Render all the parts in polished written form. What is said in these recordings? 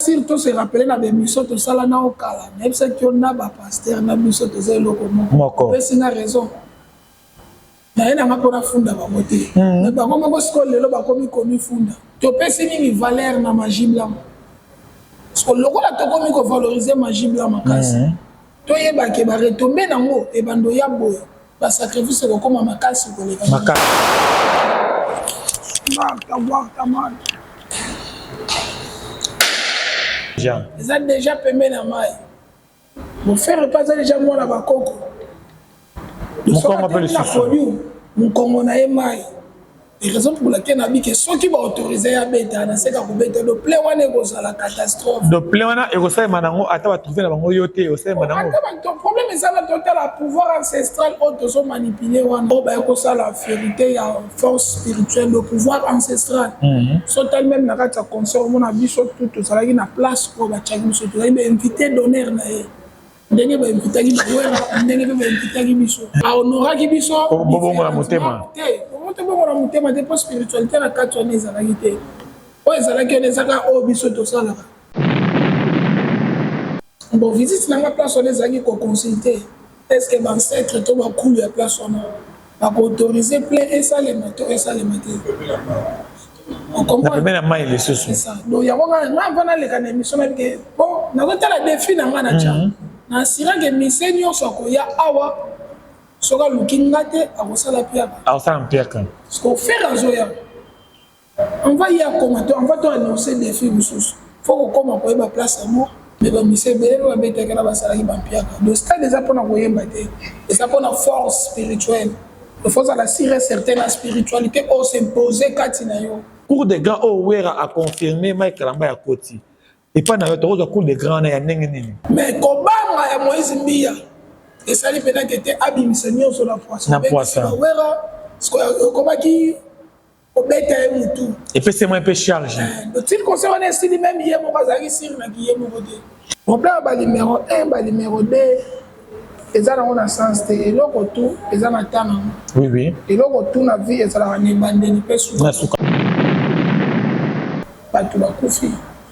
sûr to se rappeler na baémission tosala na okala, nayebisaki yo na bapasteur na biso toza eloko moko. Opesi nga raison, naye nanga mpona funda bango te. Mais bango moko sikoyo lelo bakomi komifunda. Topesi mingi valeur na magie blanc, parce que lokola tokomi kovaloriser magie blanc makasi, toyebake baretombées nango ebando ya boye, basacrifice ekokóma makasi koleka. Makasi. Marta, Marta, man. Jean. Eza déjà pembeni ya mai. Bofere mpe aza déjà mwana bakoko. Mokongo mpe Na lisusu. Podium, mokongo na ye mai. Raison pour laquelle nabike soki baautorise ya beta, naseka kobeta do plein wana, ekozala catastrophe. Donc plein wana ekosalema nango, ata batrouve na bango yo te, ekosalema nango. Ata bato, problème eza na totala pouvoir ancestral oyo tozomanipuler wana, oyo baye kosala fierté ya force spirituelle, le pouvoir ancestral. So tali même na kati ya concert, omona biso tu tozalaki na place oyo batiaki biso, tozalaki bainvité d'honneur na ye. Ndenge bainvitaki bawera, ndenge mpe bainvitaki biso, ahonoraki biso. Bobongola motema. Te, tobongola motema te, mpo spiritualité na kati wana ezalaki te. Oyo ezalaki wana ezaka oyo biso tosalaka. Bon, visite nanga place wana ezalaki koconsulte est ce que baancêtre to bakulu ya place wana bakoautorize plein esalema to esalema te. Na pembeni ya mai lisusu. Donc yango nga mpo naleka na émission nayebi ke mpo nazotala défi na nga na tia na assurant mise nyonso akoya awa, soki aluki nga te, akosala piaka. Akosala mpiaka. Parce que Ferre azoya, on va ye akoma to on va to annoncer défi mosusu, faut kokoma koyeba place yango. Mais bamise ebele mpe babetaki na basalaki bampiaka. Donc stade eza mpona koyemba te, eza mpona force spirituelle. Il faut ozala sûr et certain na spiritualité oyo s'impose kati na yo. Cour de grand oyo Wera aconfirme Mike Kalamba ya koti epai na yo, tokozwa cour de grand wana ya ndenge nini? Mais kobanga ya Moïse Mbiya esali mpena ke te abimisa nyonso na poisson. Na poisson. Wera ekomaki kobeta ye mutu. Epesi mwa mpe charge. Tili concert wana esili, même ye moko azalaki sûr naki ye moko te. Problème ya banuméro 1, banuméro 2 eza nango na sens te. Eloko tu eza na ta nango. oui oui Eloko tu na vie ezalaka na ebandeli mpe suka. Na suka. Bato bakufi.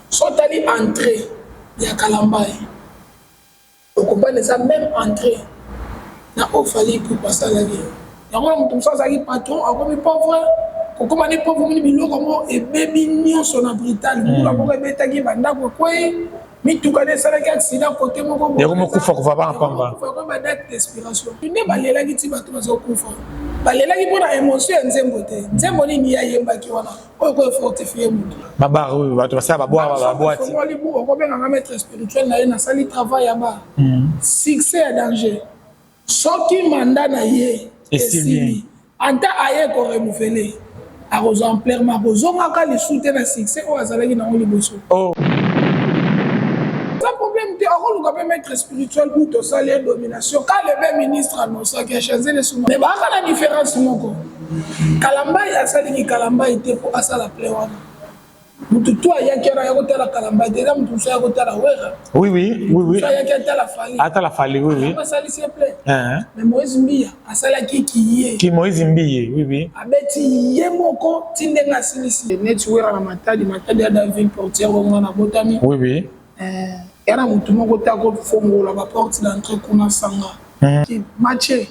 So otali entrée ya Kalambai, okobana eza même entrée na oyo Fally Ipupa asalaki yango. Na moto mosusu azalaki patron, akomi pauvre. Kokóma ne pauvre, omoni biloko yango ebebi nyonso na brutal. Mbula moko ebetaki, bandako ekwei, mituka nde esalaki accident kote moko. Yango mokufa kufa bana pamba. Ba date d'expiration nde balelaki ti bato bazokufa. Balelaki mpona émotion ya nzembo te. Nzembo nini ye ayembaki wana oyo ko efortifie motu? Babar oyo bato basala, babwaka babwati. Fongoli bu, okobenganga maître spirituel na ye, nasali travail ya bar, succès ya danger. Soki mandat na ye esili, ata aye korenouveler, akozwa ampleur ma akozongaka lisu te na succès oyo azalaki nango liboso. Oh. Eza problème te, akoluka mpe maître spirituel bu tosali ye domination. Ka le be ministre annoncaki achange lesuma, mais baaka na différence moko. Kalambai asaliki Kalambai te mpo asala plein wana. Mutu tu ayaki wana aya kotala Kalambai te, eza mutu mosusu aya kotala Wera. oui oui oui Mosusu ayaki atala Fally. Atala Fally, oui. Yango asalisi ye plein. Hein? Mais Moïse Mbiya asalaki kiye. Ki Moïse Mbiye, oui. Abeti ye moko ti ndenge asilisi neti Wera na Matadi. Matadi ya da ville portière oyo nga nabotami. Ya na motu moko te akofongola baporte d'entrée kuna sanga. Mathieu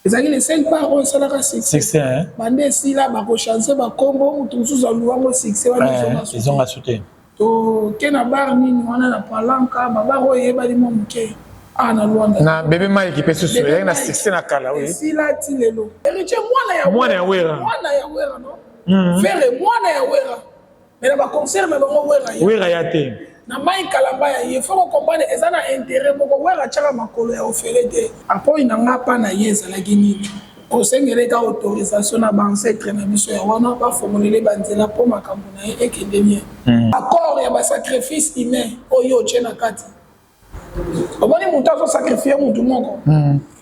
ezalaki le seul bar oyo esalaka succès. Succès, hein? Bande esila, bakochange bakombo, motu mosusu aluwango succès wana ezonga succès. Ezonga su te. Toke na bar nini wana na Palanka, babar oyo eyebani mwa moke awa na Lwanda. Na bebe Mike mpe susu ezalaki na succès na kala, oui. Esila ti lelo. Héritier mwana ya Mwana ya Wera. Mwana ya Wera, no Ferre mwana ya Wera, mais na baconcert na bango Wera ye Wera ya te. Na mai Kalamba ya ye, faut kocomprendre eza na intérêt moko. Wera atiaka makolo ya ofele te. Apoi na nga mpa na ye ezalaki nini? Kosengela eka autorisation na baancêtre na biso ya wana, bafongolele banzela mpo makambo na ye ekende bien. Accord ya basacrifice humain oyo otie na kati, omoni moto azosacrifie motu moko,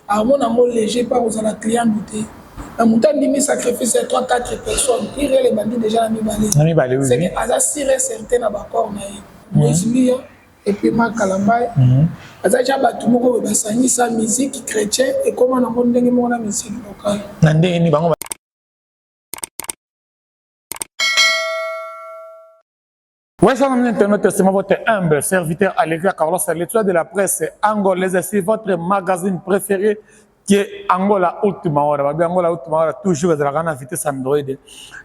amona yango léger mpa kozala client te. Na moto andimi sacrifice ya 3 4 personnes, irele ebandi déjà na mibale. Na mibale, oui. C'est que aza sûr et certain na baccord na ye. Moïse Mbiya et puis Marc Kalambai aza tia bato moko boye basangisa musique chrétien, ekóma nango ndenge moko na musique locale. Na ndenge nini bango? Ouais, chers amis internautes, c'est moi, votre humble serviteur Allégra Carlos, l'étoile de la presse angolaise, c'est votre magazine préféré qui est Angola Ultima Hora. Babi Angola Ultima Hora, toujours ezalaka na vitesse Android.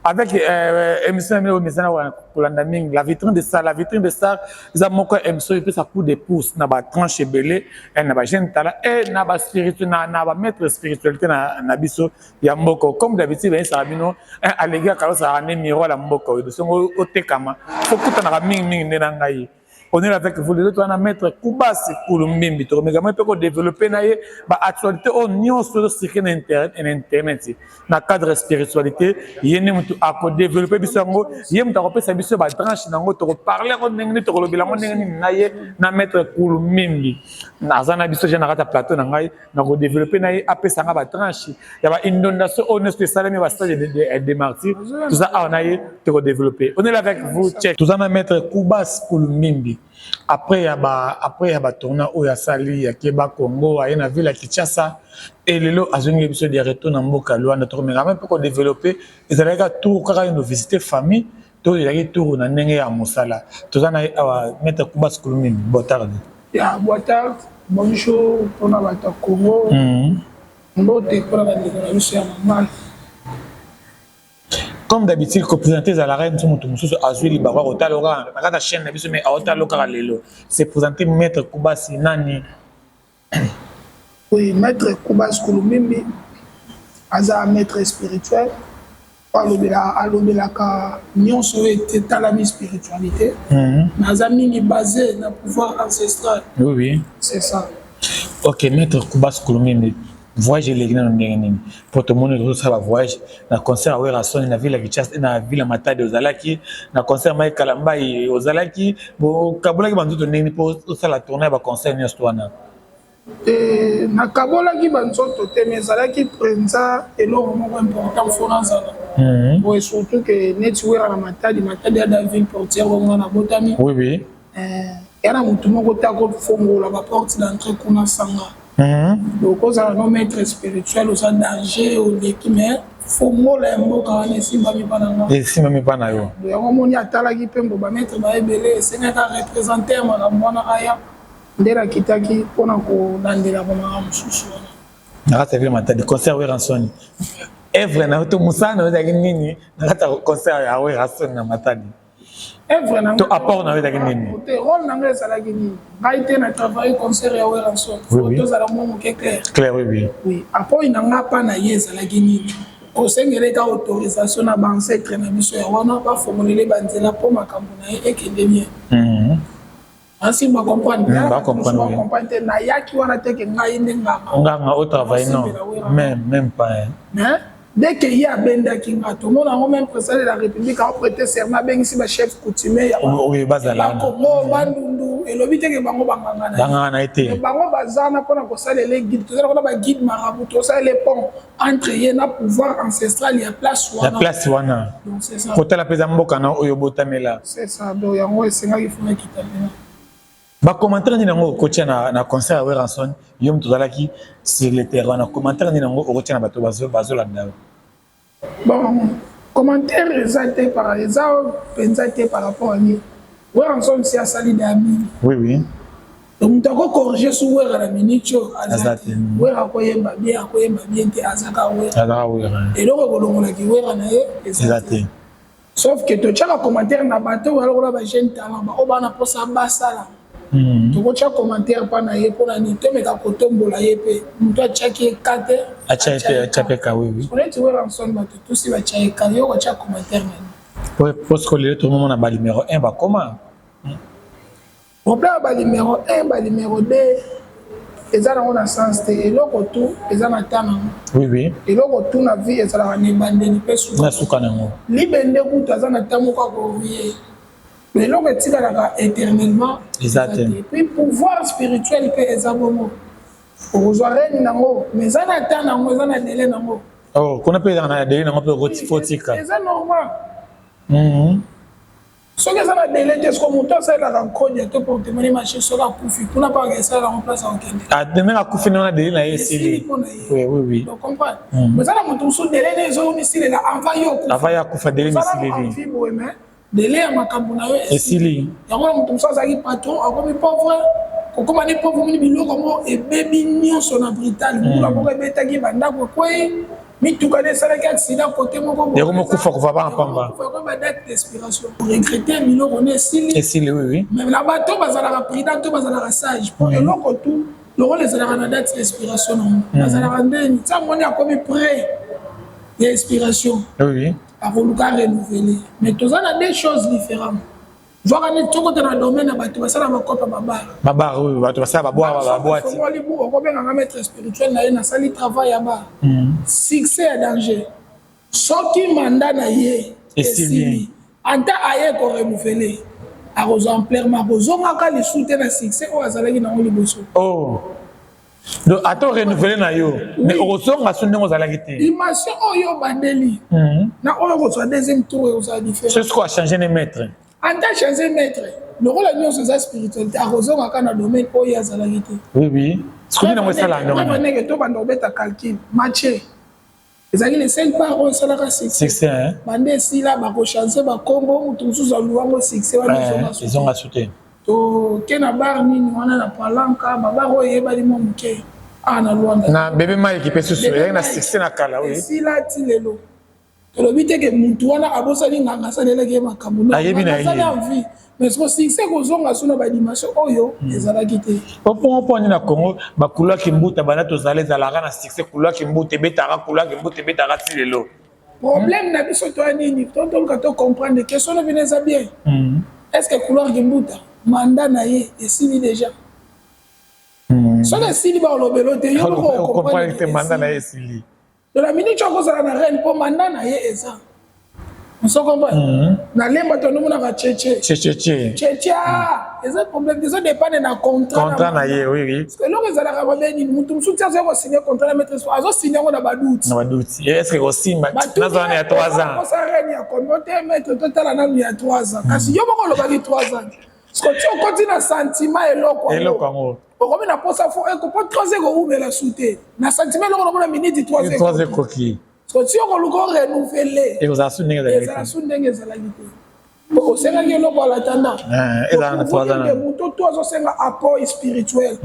Avec émission ya mizana kolanda mingi, la vitrine de star, la vitrine de star, eza moko émission epesa coup de pouce na ba tranche ebele, na ba jeune talent et na ba spirituel, na ba maître spiritualité na biso ya mboka. Comme d'habitude, bayesaka bino Allégra Carlos azalaka nde miroir ya mboka oyo. Songo otekama, fokutanaka mingimingi nde na ngai. On est avec vous lelo, toza na maître Kubasi Kulumbimbi. Tokomeka mpe kodévelopper na ye baactualité oyo nyonso ezosirke na internet na cadre spiritualité. Ye nde motu akodévelopper biso yango, ye moto akopesa biso batranche nango, tokoparler yango ndenge nini, tokolobela yango ndenge nini na ye. Na maître Kulumbimbi aza na biso je na kati ya plateau na ngai, na kodévelopper na ye, apesa nga batranche ya bainondation oyo nyonso esalemi, bastade de Martyr. Toza awa na ye, tokodévelopper. On est là avec vous, check. Toza na maître Kubas Kulumbimbi après ya batournée oyo asali, akeba Congo, aye na ville ya Kinshasa e lelo azongi biso de retour na mboka Luanda. Tokomeka mpe kodévelopper ezalaki ka tour kaka yo visiter famille to ezalaki tour na ndenge ya mosala. Toza na ye awa, maître Kubas Kulumbimbi, boa tarde. Ya, boa tarde, bonjour mpona bato ya Congo, mbote mpona bandeko na biso ya mangala. Comme d'habitude, koprésenter ezalaka ye moto mosusu azwi libako akotala kaka na kati ya chaîne na biso, mais aotala kaka lelo. Se présenter, maître Kubasi nani? Oui, maître Kubas Kulumbimbi aza maître spirituel oyo alobelaka nyonso oyo etalami spiritualité, mais aza mingi basé na pouvoir ancestral. oui oui C'est ça. Ok, maître Kubas Kulumbimbi, voyage eleki nano ndenge nini? Po tomoni tozosala voyage na concert ya Werrason na ville ya Kinshasa, na ville ya Matadi ozalaki na concert Mike Kalambai, ozalaki okabolaki banzoto ndenge nini mpo osala tournée ya baconcert nyonso wana? Nakabolaki banzoto te, mais ezalaki mpenza eloko moko important fo nazala boye, surtout ke neti Wera na Matadi, Matadi ya da ville portière onga nabotami. Ya na motu moko te akofongola baporte d'entrée kuna sanga. Donc ozala no maître spirituel, oza danger oleki, mais fongola ya mboka wana esimbami mpa na nga. Esimbami mpa na yo. Yango omoni atalaki mpe mbo bamaître baebele, esengaka représenter makambo wana aya nde nakitaki mpona kolandela bamakambo mosusu wana. Na kati ya ville Matadi, concert Werrason, œuvre na yo to mosala na yo ezalaki nini na kati ya concert ya Werrason na Matadi? Œuvre na To apport na yo ezalaki nini? Te, rôle na ngai ezalaki nini? Ngai te na travaille concert ya Werrason. Tozala mwa moke clair. Clair, oui. Oui, apport na nga mpa na ye ezalaki nini? Kosengeleka autorisation na baancêtre na biso ya wana, bafongolele banzela mpo makambo na ye ekende bien. Ainsi bacomprendre. Bacomprendre te, nayaki wana te ke ngai nde nganga. Nganga au travail, non, même pas, hein. Mais dès que ye abendaki nga, tomona yango, même président de la République aoprêter serment, abengisi bachef coutumier ya Bakongo, Bandundu. Elobi teke bango banganga. Banganga na ye te. Bango baza na mpona kosalela guide. Tozala kuna baguide marabout, tosalela pont entre ye na pouvoir ancestral ya place wana. Ya place wana. Donc c'est ça. Kotala mpenza mboka na oyo botamela. C'est ça. Donc yango esengaki funa kita mpena. Bacommentaire nini yango okotia na concert ya Werrason? Yo moto ozalaki sur le terrain, na commentaire nini yango okotia na bato bazolanda yo? Bon, commentaire eza te, par eza mpenza te par rapport à nini. Werrason si asali da mingi. Donc moto akocorriger su Wera na minute oyo aza te. Wera akoyemba bien, akoyemba bien te, azaka Wera. Azaka Wera. Eloko ekolongolaki Wera na ye eza te. Sauf que totiaka commentaire na bato oyo balokola bajeune talent, baoyo bana mposa basala. Tokotia commentaire mpa na ye mpona nini? Tomeka kotombola ye mpe moto atiaki ye ka te. Atia mpe ka, oui. Neti Werrason, bato tusi batia ye ka, yo kotia commentaire na nini? Parce que lelo tomomona banuméro 1 bakoma. Problème ya banuméro 1, banuméro 2 eza nango na sens te. Eloko tu eza na ta nango. Eloko tu na vie ezalaka na ebandeli mpe na suka nango. Libende kutu aza na ta moko akorie, mais eloko etikalaka éternellement eza te. Puis pouvoir spirituel mpe eza bongo, okozwa règne nango, mais eza na ta nango, eza na délai nango. Oh, kuna mpe ezaka na délai nango mpe fotika. Eza normal. Soki eza na délai te, soki moto asalelaka nkodia to portemonnaie machine, soki akufi kuna mpaka esalela yango place akokende. Ndenge akufi ndenge na délai na ye esili. Mpona ye, comprendre, eza na moto mosusu délai ne ezomisilela avant yo. Avant ye akufa, délai misileli. Boye, mais Délai ya makambo na yo esili. Yango na moto mosusu azalaki patron, akomi pauvre. Kokóma ne pauvre, omoni biloko yango ebebi nyonso na brutal. Mbula moko ebetaki, bandako ekwei, mituka nde esalaki accident kote moko. Yango mokufa kufa bana pamba. Ba date d'expiration, regretter biloko nde esili. Esili, oui. Mais na bato bazalaka prudent to bazalaka sage, po eloko tu lokola ezalaka na date d'expiration nango, bazalaka ndeni tia moni akomi prêt ya expiration, akoluka renouveler. Mais toza na deux choses différentes. Zwaka neti tokota na domaine ya bato basala bakopa, babar. Babar oyo bato basala babwaka, baboîte. Fongoli bu, okobenganga maître spirituel na ye, nasali travail ya bar, succès ya danger. Soki mandat na ye esili, anta aye korenouveler, akozwa ampleur, ma akozongaka lisu te na succès oyo azalaki nango liboso. Oh, donc ata orenouveler na yo, mais okozonga so ndenge ozalaki te. Dimension oyo obandeli na oyo okozwa deuxième tour ekozala différent. Soki achange ne maître. Anta change maître, lokola nyonso eza spiritualité, akozongaka na domaine oyo azalaki te. Oui, soki nango esala ndenge ndenge tobanda kobeta calcul, match ezalaki le seul part oyo esalaka succès. Bande esila, bakochange bakombo, moto mosusu aluwango succès wana. Ezonga su te. Toke na bar nini wana na Palanka, babar oyo eyebani mwa moke awa na Lwanda. Na Bebe Mike mpe susu ezalaki na succès na kala, oui. Esila ti lelo. Tolobi te ke mutu wana abosani nganga asalelaki ye makambo. Ayebi na ye. Azali en vie, mais siko succès kozonga so na badimension oyo ezalaki te. Opongo mponi na Congo, bakulwaki mbuta banda tozala, ezalaka na succès. Kulwaki mbuta ebetaka, kulwaki mbuta ebetaka ti lelo. Problème na biso toya nini? To toluka to comprendre question no bino eza bien. Est ce que couloir Kimbuta, mandat na ye esili déjà? Soki esili, balobelo te, yo moko ocomprendre te mandat na ye esili. De la minute akozala na reine, mpo mandat na ye eza oso comprendre. Nalemba tonomonaka cheche. Checheche. Cheche eza problème, eza dépendre na contrat. Contrat na ye, oui. Parce que eloko ezalaka mabe nini? Mutu mosusu ti azoya kosigne contrat na maître, azosigne yango na badoute. Na badoute, est ce que kosimba nazala na ya 3 ans? Kosa reine ya combien te, maître? Totala nanu ya 3 ans. Kasi yo moko olobaki 3 ans. Parce que ti okoti na sentiment eloko. Eloko yango. Okomi na posa fo eko po 3 ans ekowumela su te. Na sentiment eloko namona minute 3 ans. 3 ekoki. Parce que ti okoluka orenouveler, ekozala su ndenge ezalaki. Ezala su ndenge ezalaki te. Osengaki eloko alatanda. Ezala na 3 ans. Moto to azosenga apport spirituel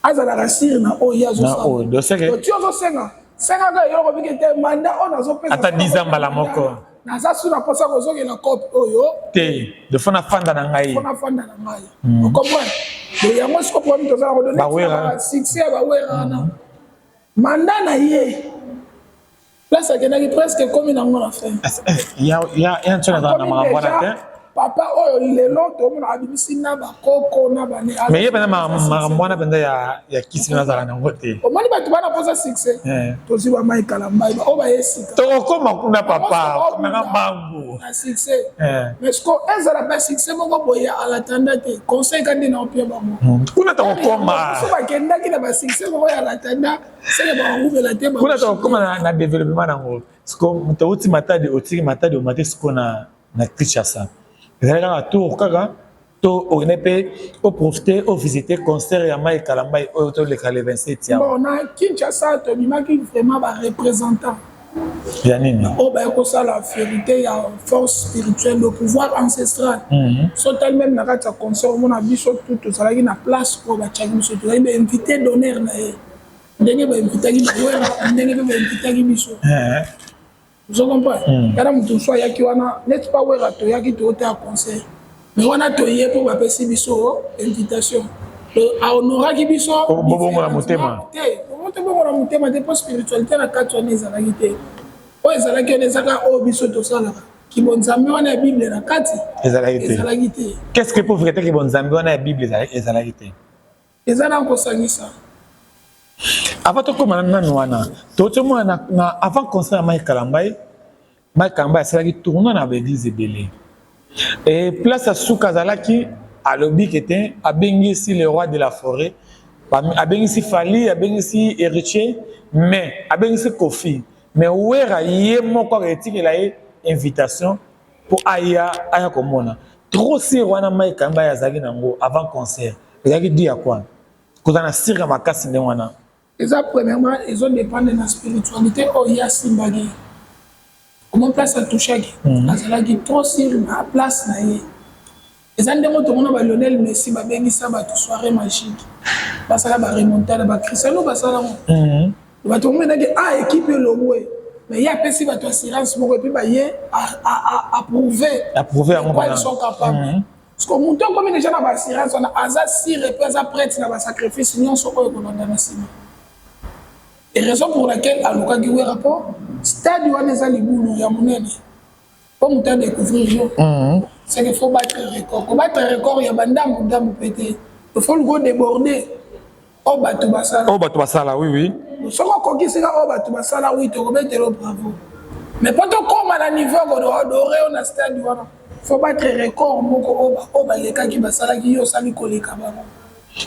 azalaka sûr na oyo ye azosala. Ti ozosenga, sengaka eloko biki te, mandat oyo nazopesa. Ata 10 ans mbala moko. Naza su na mposa kozongela cope oyo. Te, de fo nafanda na ngai. Fo nafanda na ngai, ocomprendre? Donc yango siko problème tozala kodonner succès ya bawera wana, mandat na ye, place akendaki presque ekomi nango na fin. Ya ntina azala na makambo wana te. Papa oyo lelo tomona abimisi na bakoko na bane. Mais ye mpenza makambo wana mpenza ya kisi nazala nango te. Omoni bato bana mposa succès, tozwi bamai Kalambai oyo baye sika. Tokokoma kuna, papa, nanga mbangu. Na succès, mais siko ezala basuccès moko boye ya alatanda te. Conseil ka nde na opia bango. Kuna tokokoma. So bakendaki na basuccès moko ya alatanda, seke bakongubela te. Kuna tokokoma na développement nango. Siko moto outi Matadi, otiki Matadi, omate siko na Kinshasa, ezali kaka tour kaka to okende mpe oprofite ovisite concert ya Mai Kalambai oyo toleka le 27 ya. Bon, na Kinshasa tobimaki vraiment bareprésentant. Ya nini? Oyo baye kosala fierté ya force spirituelle, le pouvoir ancestral. So tali même na kati ya concert, omona biso tu tozalaki na place oyo batiaki biso, tozalaki bainvité d'honneur na ye. Ndenge bainvitaki bawera, ndenge mpe bainvitaki biso. Ozo comprendre? Yana moto mosusu ayaki wana neti pa Wera, toyaki tootaya concert, mais wana toye mpo bapesi biso invitation, ahonoraki biso. Bobongola motema. Te, tobongola motema te, mpo spiritualité na kati wana ezalaki te. Oyo ezalaki wana ezaka oyo biso tosalaka kibonzambe wana ya Bible na kati. Ezalaki te. Ezalaki te. Qu'est ce que pauvreté kibonzambe wana ya Bible ezalaki te? Eza na kosangisa. Avant tokóma nanu wana, tozomona na avant concert ya Mike Kalambai, Mike Kalambai asalaki tournoi na baeglise ebele e place ya suka azalaki, alobi ke te abengisi le roi de la forêt, abengisi Fally, abengisi Héritier, mais abengisi Kofi, mais Wera ye moko aketikela ye invitation mpo aya komona. Trop sûr wana Mike Kalambai azalaki nango avant concert ezalaki di ya kwana kozala na sire ya makasi ndenge wana. Eza premièrement ezodépendre na spiritualité oyo ye asimbaki. Comment place atouchaki, azalaki trop sur na place na ye. Eza ndenge tomona ba Lionel Messi babengisa bato soirée magique, basala baremontada, baCristiano basala ngo. Bato omonaki a équipe elongwe, mais ye apesi bato assurance moko et puis baye approuvé. Approuvé yango. Quoi, ils sont capables, parce que moto akomi déjà na baassurance wana, aza sûr et puis aza prête na basacrifice nyonso oyo ekolanda na nsima. Et raison pour laquelle alukaki Wera, mpo stade wana eza libulu ya monene. Mpo moto adécouvrir yo, c'est qu'il faut battre record. Kobattre record ya bandambu ndambu mpe te, il faut luka odéborde oyo bato basala. Oyo bato basala, oui. Soki okokisika oyo bato basala, oui, tokobetela bravo. Mais mpo tokóma na niveau adorer yo na stade wana, faut battre record moko oyo balekaki, basalaki, yo osali koleka bango.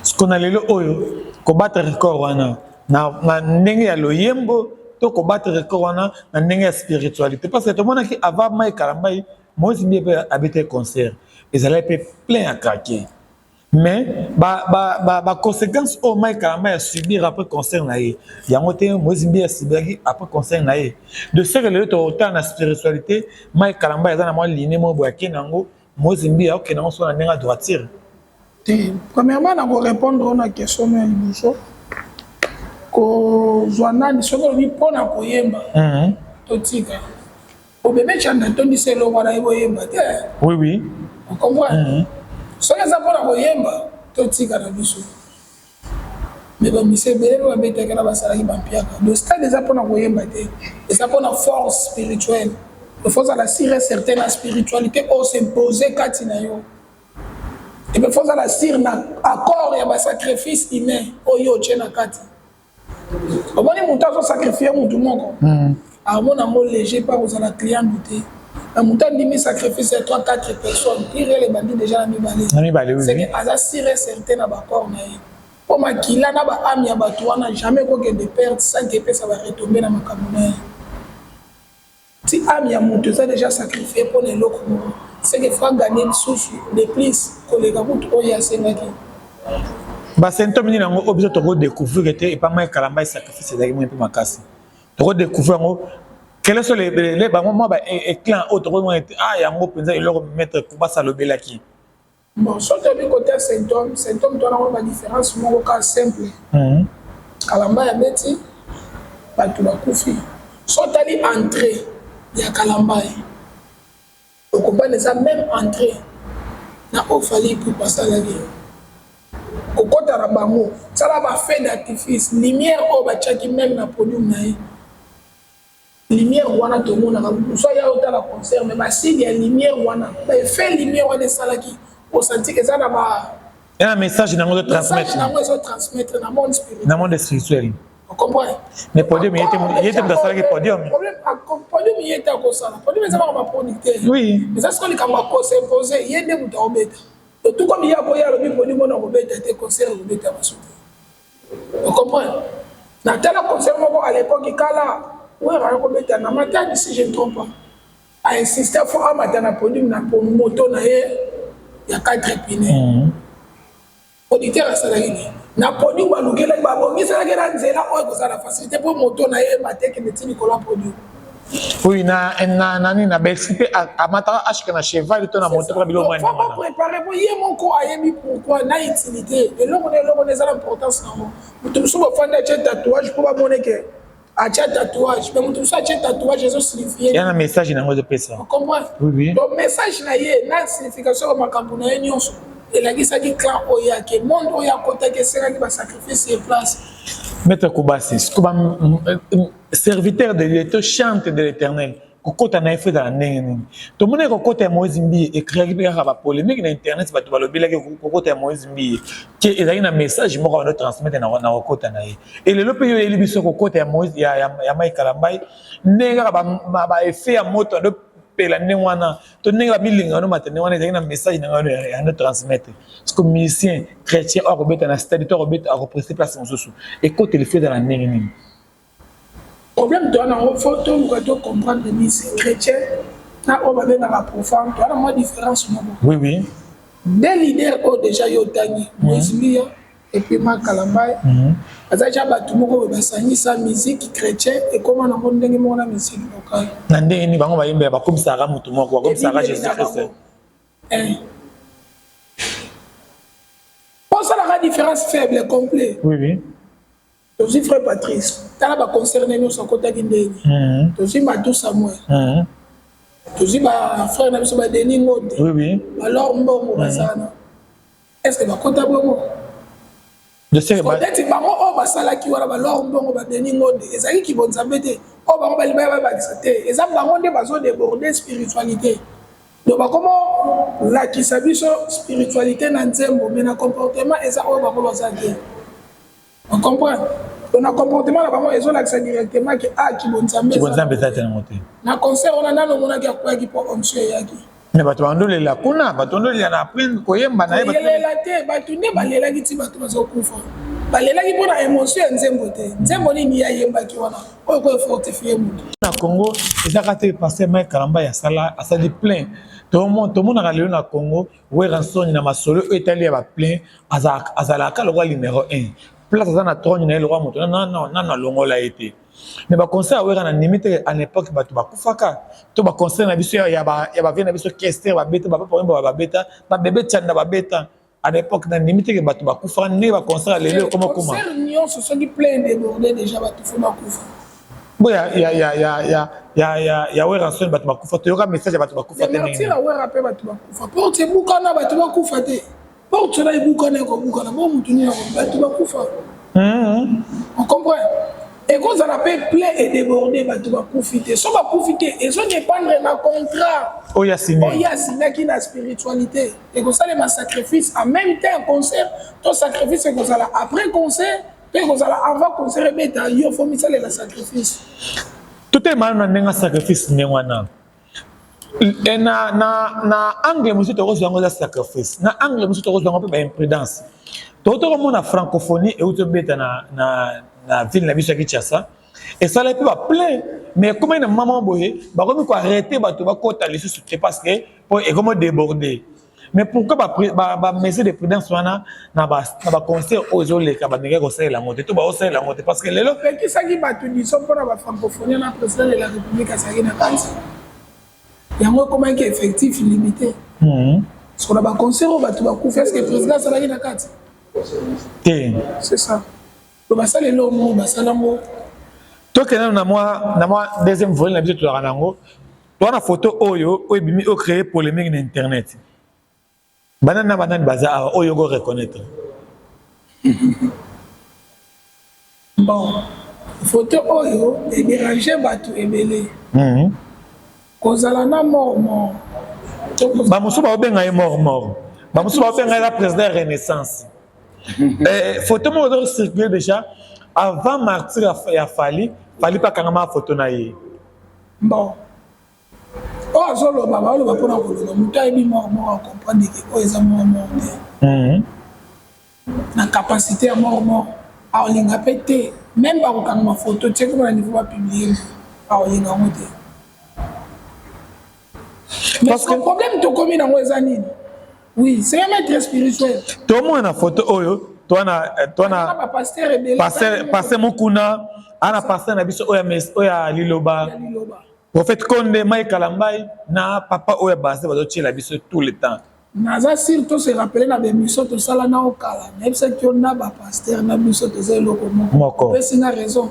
Siko na lelo oyo, kobattre record wana na ndenge ya loyembo to kobattre record wana na ndenge ya spiritualité? Parce que tomonaki avant Mike Kalambay, Moïse Mbiye mpe abetaki concert, ezalaki mpe plein ya craquer. Mais baconséquence oyo Mike Kalambay asubir après concert na ye, yango te Moïse Mbiye asubiraki après concert na ye. De ce que lelo totala na spiritualité, Mike Kalambay aza na mwa ligne moko boye akende yango, Moïse Mbiye akokende yango so na ndenge ya droiture. Te, premièrement, na korépondre na question ya liboso, kozwa nani, soki olobi mpona koyemba, totika obebe Chanda atondisa eloko wana, ye boyemba te. Ocomprendre? Soki eza mpona koyemba, totika na biso. Mais bamisi ebele mpe babetaki na basalaki bampiaka. Donc stade eza mpona koyemba te, eza mpona force spirituelle. Il faut ozala sûr et certain na spiritualité oyo s'impose kati na yo, et puis faut ozala sûr na accord ya basacrifice humain oyo otie na kati. Omoni, moto azosacrifie motu moko, amona yango léger mpa kozala client te. Na moto andimi sacrifice ya 3 4 personnes, irele ebandi déjà na mibale. Na mibale, oui. C'est que aza sûr et certain na baaccord na ye, mpo makila na baâme ya bato wana jamais ekokende perte sans que epesa baretombées na makambo na ye. Ti âme ya moto eza déjà sacrifié mpona eloko moko, c'est que faut gagner lisusu de plus koleka kutu oyo asengaki. Basymptôme nini yango oyo biso tokodécouvrir te epa Mike Kalambay sacrifice ezalaki moi mpe makasi? Tokodécouvrir yango, quels sont les bango mwa baéclat oyo tokomona ete ah, yango mpenza eloko maître Kubasa alobelaki? Bon, soki toyebi côté ya symptôme, symptôme to wana, badiférence moko kaka simple. Kalambay abeti, bato bakufi. So otali entrée ya Kalambay, okopana eza même entrée na oyo Fally Ipupa asalaki. Kokɔta na bango, sala bafeu d'artifice, lumière oyo batiaki même na podium na ye, lumière wana tomonaka mosu aya otala concert, mais basigne ya lumière wana, baeffet lumière wana esalaki osanti eza na ba na message nango ezotransmettre, nango ezotransmettre na monde spirituel. Na monde spirituel. Comprendre? Mais podium, ye te moto asalaki podium. Podium, ye te akosala podium, eza baka baproducteur. Eza sikoyo likambo akosimpose, ye nde moto akobeta. Tout comme ye akoya, alobi podium wana akobeta te, concert akobeta baso te. Ocomprendre? Natala concert moko à l'époque kala, Wera akobeta na Matadi, si je ne trompe pas. Ainsiste, faut amata na podium na moto na ye ya 4 pneus. Producteur asalaki nini na podium? Balukelaki, babongiselaki na nzela oyo ekozala facilité mpo moto na ye ematekende ti likolo ya podium. Oui, na nani, na Bercy mpe amataka ashika na cheval to na moto mpona biloko. Faut bapréparer po ye moko ayebi pourquoi na utilité eloko na eloko na eza na importance nango. Moto mosusu bafandi, atie tatouage mpo bamone ke atia tatouage, mais moto mosusu atie tatouage, ezosignifie Ya na message nango ezopesa. Comprendre? Oui. Donc message na ye na signification ya makambo na ye nyonso elakisaki clan oyo ake, monde oyo akotaki, esengaki basacrifice ye place. Maître Kobasi, serviteur de Dieu to chantre de l'Éternel, kokota na ye faut ezala ndenge nini? Tomoni kokota ya Moïse Mbiye ecréaki mpe kaka bapolémique na internet. Bato balobelaki kokota ya Moïse Mbiye ke ezalaki na message moko bando transmettre na kokota na ye. Elelo mpe yo oyeli biso kokota ya Moïse, ya Mike Kalambay, ndenge kaka baeffet ya moto ando pela ndenge wana to ndenge bamilinga no mata ndenge wana, ezalaki na message na ngai yando transmettre. Parce que musicien chrétien oyo akobeta na stade to akobeta, akoprester place mosusu, ekoteli faut ezala ndenge nini? Problème toza nango, faut toluka tocomprendre musicien chrétien na oyo babengaka profane, toza na mwa différence moko. Oui oui Deux leader oyo déjà yo otangi, Moïse Mbiye. Et puis Marc Kalambay aza ja bato moko boye basangisa musique chrétien, ekóma nango ndenge moko na musique locale. Na ndenge nini? Bango bayembela, bakomisaka motu moko, bakomisaka Jésus Christ. Osalaka différence faible complet. oui oui Tozwi frère Patrice, tala baconcert nyonso akotaki ndenge. Tozwi Matu Samuel, tozwi bafrère na biso, badeni Ngonde, balor mbongo bazana, est ce que bakota bongo? Neti bango oyo basalaki wana, balor mbongo, badeni Ngonde, ezalaki kibonzambe te. Oyo bango balibaya babakisa te, eza bango nde bazodéborde spiritualité. Donc bakoma lakisa biso spiritualité na nzembo, mais na comportement eza oyo bango baza te. Ocomprendre? Donc na comportement na bango ezolakisa directement ke a kibonzambe. Kibonzambe eza te nango te. Na concert wana, nano omonaki akweyaki mpo onction eyaki? Me bato bandolela kuna, bato bandolela na après koyemba na ye. Koyelela te, bato nde balelaki ti bato bazokufa. Balelaki mpona émotion ya nzembo te. Nzembo nini ye ayembaki wana oyo ko efortifie moto? Na Congo ezaka te. Pasteur Mike Kalamba asala, asali plein. Tomonaka lelo na Congo, Werrason na masolo oyo etali ya baplein, azalaka lokola numéro 1 place, aza na trône na ye lokola moto nano alongola ye te. Mais baconcert ya Wera, na ndimi te en époque bato bakufaka. To baconcert na biso ya bavieux na biso, Kester babeta, bapapa Oyemba babeta, babebe Tianda babeta à l'époque, na ndimi te ke bato bakufaka ndenge baconcert ya lelo ekoma koma. Concert nyonso, soki plein débordé déjà, bato fo bakufa. Bo ya Werrason, bato bakufa? Toyoka message ya bato bakufa te. Martyr ya Wera mpe bato bakufa. Porte ebukana, bato bakufa te? Porte wana ebukana, ekobukana bo mutu nini? Bato bakufa. Ocomprend? Ekozala mpe plein edéborde, bato bakufi te. So bakufi te, ezodépendre na contrat oyo asigné. Oyo asignaki na spiritualité. Ekosalema sacrifice en même temps concert, to sacrifice ekozala après concert, to ekozala avant concert ebeta? Yo fo misalela sacrifice. Totelema na ndenge ya sacrifice, ndenge wana na angle mosusu tokozwa yango eza sacrifice, na angle mosusu tokozwa yango mpe baimprudence. Tokomona francophonie euti obeta na ville na biso ya Kinshasa, esalaki mpe baplein, mais ekomaki na mama boye, bakomi koarrêter bato bakota lisusu te parce que po ekomi débordé. Mais pourquoi bamesure de prudence wana na baconcert oyo ezoleka, bamekaki kosalela yango te to baosalela yango te? Parce que lelo Pekisaki bato diso mpona bafrancophonie na président de la République azalaki na kati, yango ekomaki effectif limité. Parce que na baconcert oyo bato bakufi, est ce que président azalaki na kati? Te. C'est ça. To basala eloko moko, basala yango. Tokende na mwa deuxième volet na biso. Tozalaka nango toza na photo oyo ebimi, oyo créé polémique na internet. Banani na banani baza awa oyo oko reconnaître? Bon, photo oyo edérange bato ebele. Kozala na mort mort. Bamosusu baobenga ye mort mort, bamosusu baobenga ye la président ya Renaissance. Photo moko ezo circuler déjà avant martyr ya Fally. Fally mpe akangama photo na ye. Bon, oyo azoloba, baoloba mpona koloba. Moto ayebi mort mort acomprendre ke oyo eza mort mort te. Na capacité ya mort mort, aolinga mpe te même bakokanga photo tie koma na niveau bapublie, aolinga yango te. Mais problème tokomi nango eza nini? Oui, c'est un maître spirituel. Tomona na photo oyo, towana towana pasteur Mokuna, ana pasteur na biso oyo ya liloba, prophète Konde Mike Kalambai, na papa oyo ya base bazotiela biso tout le temps. Naza sûr, to se rappeler na bémission tosala na okala, nayebisaki yo na bapasteur na biso toza eloko moko. Opesi nga raison.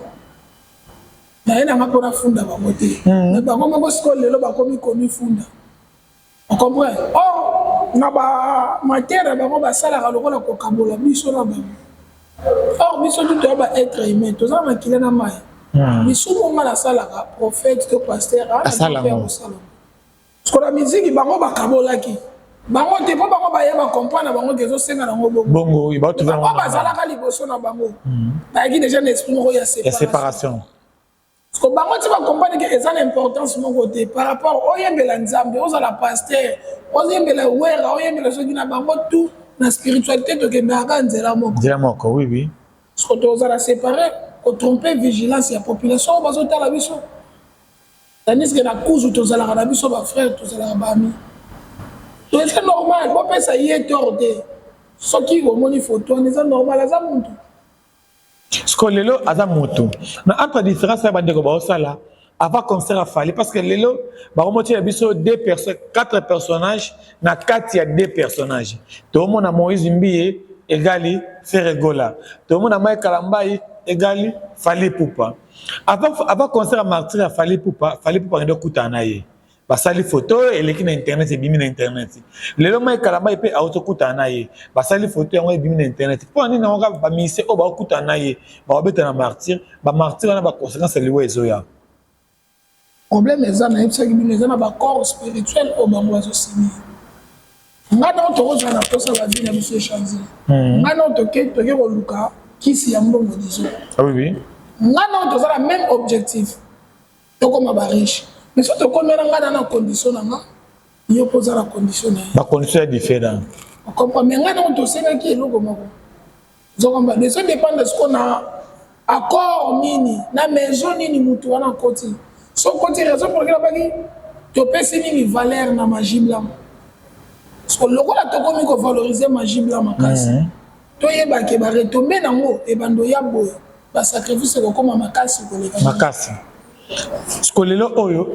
Naye nanga mpona funda bango te, mais bango moko sikoyo lelo bakomi komifunda. Ocomprend? Or na bamatière ya bango, basalaka lokola kokabola biso na bango. Or biso tu toya baêtre humain, toza na makila na mai. Lisumu nga nasalaka, prophète to pasteur asala. Sikola miziki, bango bakabolaki bango te, mpo bango baye bacomprendre na bango ke ezosenga nango bongo. Bango bazalaka liboso na bango, bayaki déjà na esprit moko ya séparation. Parce que bango ti bacomprendre ke eza na importance moko te par rapport oyembela Nzambe, ozala pasteur, oyembela Wera, oyembela soki na bango tout, na spiritualité tokendaka nzela moko. Nzela moko, oui. Parce que tozala séparé, kotrompe vigilance ya population oyo bazotala biso, tandis que na kuzu tozalaka na biso bafrère, tozalaka bami. To eza normal, bopesa ye tort te. Soki omoni photo wana, eza normal, aza mutu. Siko lelo aza motu na entre différence ya bandeko baosala avant concert ya Fally, parce que lelo bakomotiela biso deux personnes, quatre personnages. Na kati ya deux personnages, toomona Moïse Mbiye egali Ferre Gola, toomona Mike Kalambai egali Fally Ipupa. Avant concert ya Martyr ya Fally Ipupa, Fally Ipupa akende okutana na ye, basali photo, eleki na internet, ebimi na internet. Lelo Mike Kalambai mpe auti okutana na ye, basali photo, yango ebimi na internet. Mpo na nini yango kaka baministre oyo baokutana na ye, baobeta na Martyr, bamartyr wana, baconséquence ya liwa ezoya? Problème eza, nayebisaki bino, eza na bacorps spirituel oyo bango bazosigner. Nga nao tokozala na mposa bavie na biso échange. Nga nao toke koluka kisi ya mbongo, disons. Ah, oui, oui. Nga nao toza na même objectif, tokóma bariche, mais so tokomela, nga na condition na nga, yo mpo oza na condition na ye. Bacondition ya différent. Ocomprend? Mais nga nao tosengaki eloko moko, ozokomba. Ezo dépendre siko na accord nini, na maison nini mutu wana akoti. So okoti, raison pour laquelle abaki topesi nini valeur na magie blanc, parce que lokola tokomi kovaloriser magie blanc makasi, toyebake baretombées nango ebando ya boye, basacrifice ekokóma makasi koleka. Makasi. Siko lelo oyo,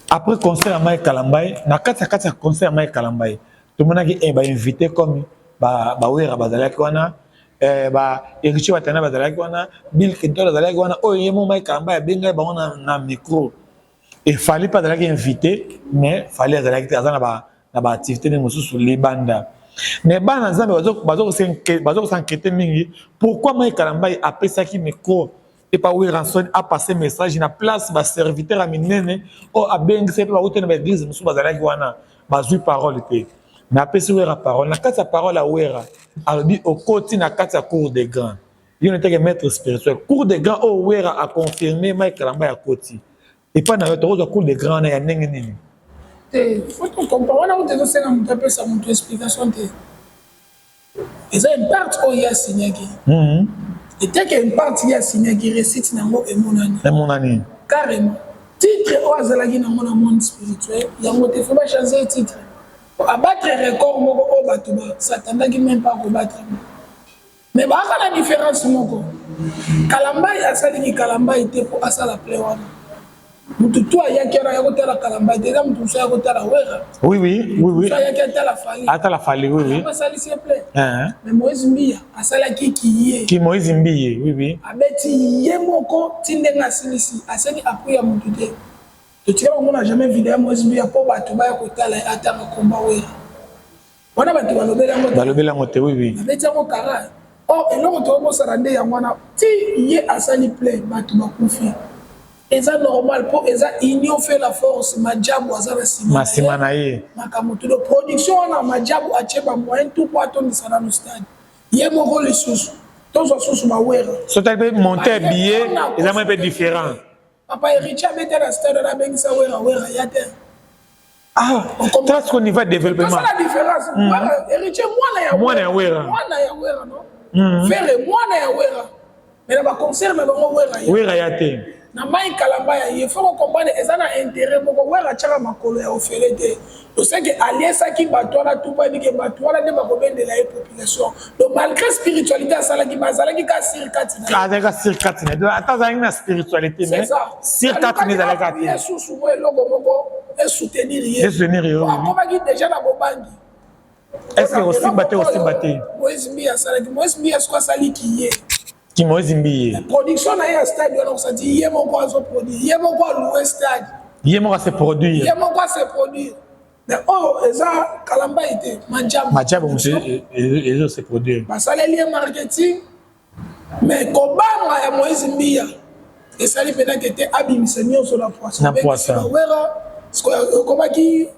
après concert ya Mike Kalambai, na kati ya concert ya Mike Kalambai, tomonaki bainvité comme bawera bazalaki wana, ba Héritier Watana bazalaki wana, Bill Clinton azalaki wana, oyo ye mo Mike Kalambai abengai bango na micro. E Fally mpe azalaki invité, mais Fally azalaki te, aza na baactivité ndenge mosusu libanda. Mais bana Nzambe bazo kos'inquiéter mingi: pourquoi Mike Kalambai apesaki micro epa Werrason apasse message na place baserviteur ya minene oyo abengisa mpe bauti na baeglise mosusu bazalaki wana, bazwi parole te, mais apesi Wera parole? Na kati ya parole ya Wera, alobi okoti na kati ya cour de grand, yo neteke maître spirituel. Cour de grand oyo Wera aconfirme Mike Kalambai akoti epai na yo, tokozwa cour de grand wana ya ndenge nini? Te, faut tocomprendre wana kuta ezosenga moto apesa moto explication te. Eza impact oyo ye asignaki. Eteke impact ye asignaki, réussite nango emonani. Emonani. Carrément. Titre oyo azalaki nango na monde spirituel yango te, faut bachange titre, abattre record moko oyo bato basatandaki même pas kobattre. Mais baaka na différence moko: Kalambai asaliki Kalambai te mpo asala plein wana. Mutu tu ayaki wana aya kotala Kalambai te, eza mutu mosusu aya kotala Wera. Ayaki atala Fally. Atala Fally, oui. Asalisi ye plein. Mais Moïse Mbiya asalaki kiye. Ki Moïse Mbiye, oui. Abeti ye moko ti ndenge asilisi, asengi appui ya mutu te. Totikala komona jamais video ya Moïse Mbiya mpo bato baya kotala ye atanga komba Wera wana. Bato balobeli yango. Balobeli yango te, oui. Abeti yango kara. Or eloko tokosala nde yango wana. Ti ye asali plein, bato bakufi, eza normal mpo eza union fait la force. Majabu aza na nsima. Nsima na ye. Makambo tudo production wana, Majabu atie bamoyen tout mpo atondisa nano stade ye moko. Lisusu tozwa susu bawera. So tali mpe monte billet, eza mwa mpe différent. Papa Héritier abeta na stade wana, abengisa Wera, Wera ya te. Ah, tala siko niveau ya développement. Tosala différence. Héritier mwana ya Mwana ya Wera. Mwana ya Wera, non? Ferre mwana ya Wera, mais na baconcert na bango, Wera ye. Wera ya te. Na Mike Kalamba ya ye, faut kocomprendre, eza na intérêt moko. Wera atiaka makolo ya ofele te. Toseke aliesaki bato wana tu mpo ayebike bato wana nde bakobendela ye population. Donc malgré spiritualité asalaki, bazalaki ka sur kati na ye. Azalaki sur kati na ye, ata azalaki na spiritualité, mais sur kati na ezalaki te. Susu mo eloko moko esoutenir ye. Esoutenir ye. Akomaki déjà na bobangi. Est ce que osimba te, osimba te? Moïse Mbiye asalaki, Moïse Mbiye siko asaliki ye. Ki Moïse Mbiye. Production na ye ya stade wana, kosati ye moko azoproduire, ye moko aloue stade. Ye moko ase produire. Ye moko ase produire. Mais oyo eza Kalambai te, Majabu. Majabu mosu ezo se produire. Basaleli ye marketing, mais kobanga ya Moïse Mbiya esali mpenake te abimisa nyonso na poisson. Na poisson. Wera okomaki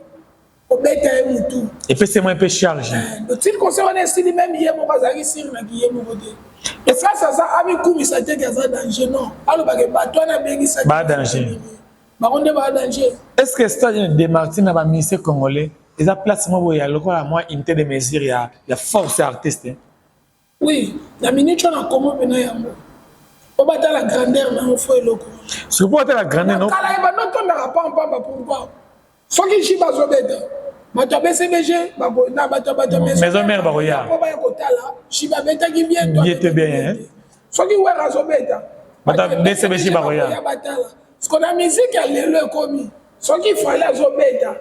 kobeta ye mutu. Epesi mwa mpe charge. Otili concert wana esili, même ye moko azalaki sûr naki ye moko te. Esasi aza amikumisa teke aza danger, non? Alobaka bato wana abengisaki. Ba danger. Bango nde ba danger. Est ce que stade de Martyr na bamusicien congolais eza place moko boye ya lokola mwa unité de mesure ya force ya artiste? Oui, na minute wana komo mpena yango po batala grandeur nango, faut eloko. Soki po batala grandeur. Kala ebanda otondaka pampamba. Pourquoi? Soki ji bazobeta. Bato ya BCBG na bato ya bato ya Maison Mère bakoya. Po baya kotala si babetaki bien to Bien te bien, hein. Soki Wera azobeta, bato ya BCBG bakoya. Batala siko na musique ya lelo ekomi, soki Fally azobeta,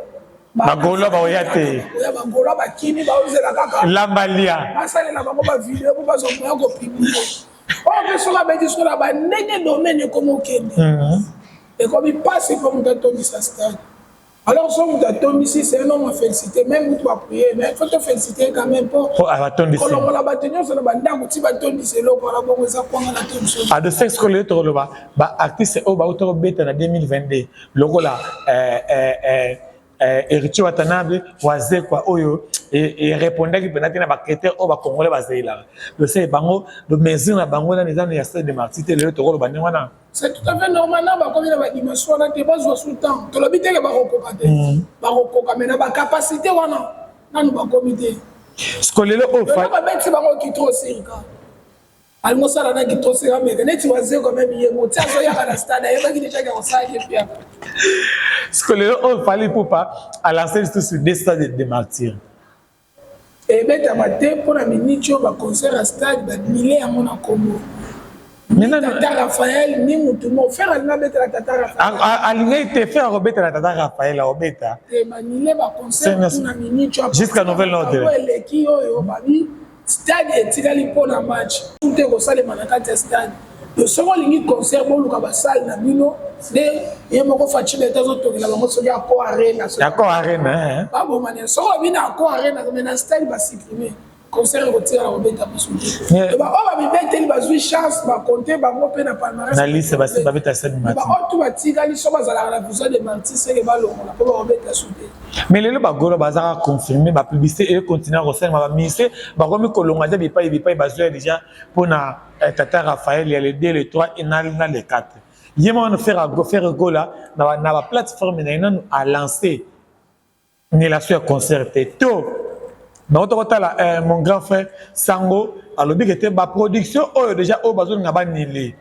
Bagaulois bakoya te. Oya, Bagaulois bakimi, baozela kaka Lambalia. Basalela bango bavideo po bazwa moya kopublier. Oyo mpe soki abeti siko na bandenge, domaine ekomi okende, ekomi mpasi mpo moto atondisa stade. Alors so moto atondisi, c'est un homme à féliciter. Même moto baprier, mais faut toféliciter quand même mpo Po abatondisi. Kolongola bato nyonso na bandako ti batondisa eloko wana, bongo eza kwanga na te biso. Ado sexe ko lelo tokoloba baartiste oyo bauta kobeta na 2022 lokola Héritier Watanabe, Wazekwa, oyo erépondaki mpena te na bacritère oyo bacongolais bazelelaka. Dose bango, mesure na bango nani eza na ya Stade de Martyr te. Lelo tokoloba ndenge wana. C'est tout à fait normal. Na bakomi na badimension wana te, bazwa su temps. Tolobi teke bakokoka te, bakokoka, mais na bacapacité wana nanu bakomi te. Siko lelo oyo lelo babeti bango kitro sirika, alingi osala na kitro sirika meke neti Wazekwa. Même ye mo ti azoyaka na stade, ayebaki déjà ke kosalaki epiaka. Siko lelo oyo Fally Ipupa alancé lisusu deux stades de Martyr. Ebetama te mpona miniti oyo. Baconcert ya stade bamile yango na Congo, ni tata Raphaël ni mutu mo Ferre alingi abetela tata Raphaël. Alingai te, Ferre akobetela tata Raphaël, akobeta. Te, banile baconcert kuna miniti oyo. Jusqu'à nouvel ordre. Eleki oyo babi stade etikali mpona match te kosalema na kati ya stade. Donc soki olingi concert, boluka basale na bino nde ye moko Fatshi Béton azotongela bango, soki Accor Arena. Accor Arena. Babomani soki obi na Accor Arena, mais na stade basupprime concert, ekotikala kobeta biso te. Baoyo bamibeteli bazwi chance, bakonte bango mpe na palmarès. Na liste basi babeta stade Martyr. Baoyo tu batikali, so bazalaka na visa de Martyr, seke balongola mpo bakobeta su te. Mais lelo bagaulois bazaka confirmé, bapublicité econtinue kosalema, baministre bakomi kolonga te bipai bipai, bazwa déjà mpona tata Raphaël ya le 2, le 3 et na le 4. Ye moko Ferre Gola na baplateforme na ye nanu alancé annulation ya concert te. To bango tokotala, mon grand frère Sango alobi ke te, baproduction oyo déjà oyo bazolinga banile,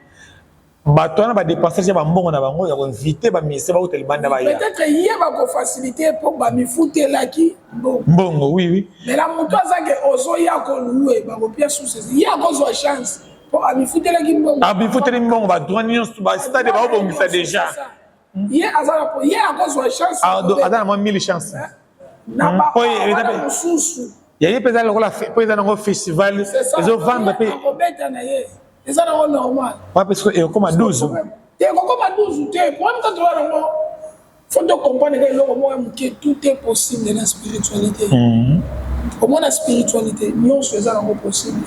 bato wana badépense déjà bambongo na bango ya koinvite baministre bauta libanda baya. Peut-être ye bakofacilité mpo bamifutelaki mbongo. Mbongo, oui. Mais na moto azake ozoya kolouer, bakopia susu, ye akozwa chance mpo amifutelaki mbongo. Amifuteli mbongo, badroit nyonso, bastade baobongisa déjà. Ye aza na, ye akozwa chance. Aza na mwa mille chance. Na bawana mosusu. Yaye mpe eza lokola mpo eza nango festival, ezovendre mpe. Akobeta na ye, eza nango normal. Wa parce que ekokoma 12. Te, ekokoma 12 te. Problème kaka toza nango, faut tocomprendre ka eloko moko ya moke: tout est possible na spiritualité. Omona, spiritualité nyonso eza nango possible.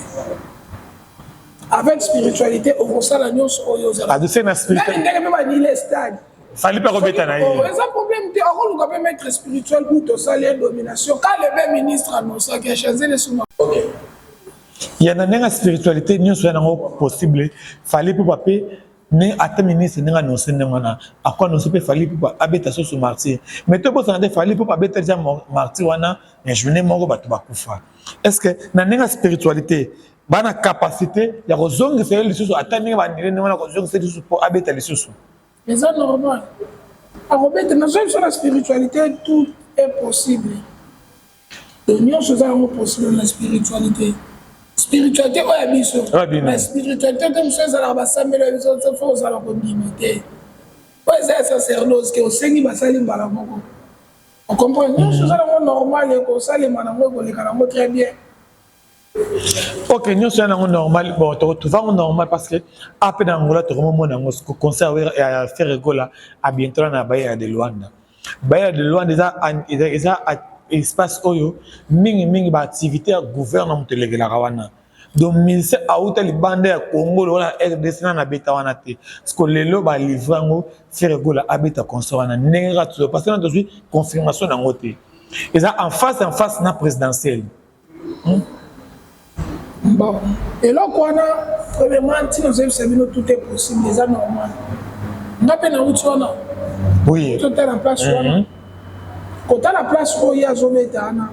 Avec spiritualité okosala nyonso oyo ozala. Adose na spiritualité. Ndenge mpe banile stade. Fally mpe akobeta na ye. Eza problème te, akoluka mpe maître spirituel ku tosali ye domination ka le ministre annonçaki achange lesuma. Ya na ndenge ya spiritualité nyonso ya nango possible. Fally Ipupa mpe ne ata ministre ndenge annonce ndenge wana, ako annonce mpe Fally Ipupa abeta soso Martyr. Mais tobosana te, Fally Ipupa abeta déjà Martyr wana na journée moko, bato bakufa. Est ce que na ndenge ya spiritualité bana capacité ya kozongisa ye lisusu, ata ndenge bandele ndenge wana, kozongisa ye lisusu mpo abeta lisusu? Eza normal, akobeta. Nazoyi biso na spiritualité tout est possible. Donc nyonso eza yango possible na spiritualité, spiritualité oyo ya biso. Mais spiritualité te mosu ezalaka basambeli ya biso, faut ozala kondima te. Oyo eza ya sacerdoce ke osengi, basali mbala moko, ocomprendre. Nyonso eza nango normal, ekosalema nango, ekoleka nango très bien. Ok, nyonso ya nango normal. Bon, tova yango normal parce que ape na Angola tokomomona yango concert ya Ferre Gola a bientôt na Baia de Luanda. Baia de Luanda eza espace oyo mingimingi baactivité ya gouverne moto elekelaka wana. Donc ministère auta libanda ya Congo lokola RDC na nabeta wana te. Parce que lelo balivre yango, Ferre Gola abeta concert wana ndenge kaka tozo, parce que na tozwi confirmation nango te, eza en face na présidentielle. Bon, eloko wana, premièrement, ntina ozoyebisa bino tout est possible, eza normal. Nga mpe nauti wana. Totala place wana, kotala place oyo ye azobeta wana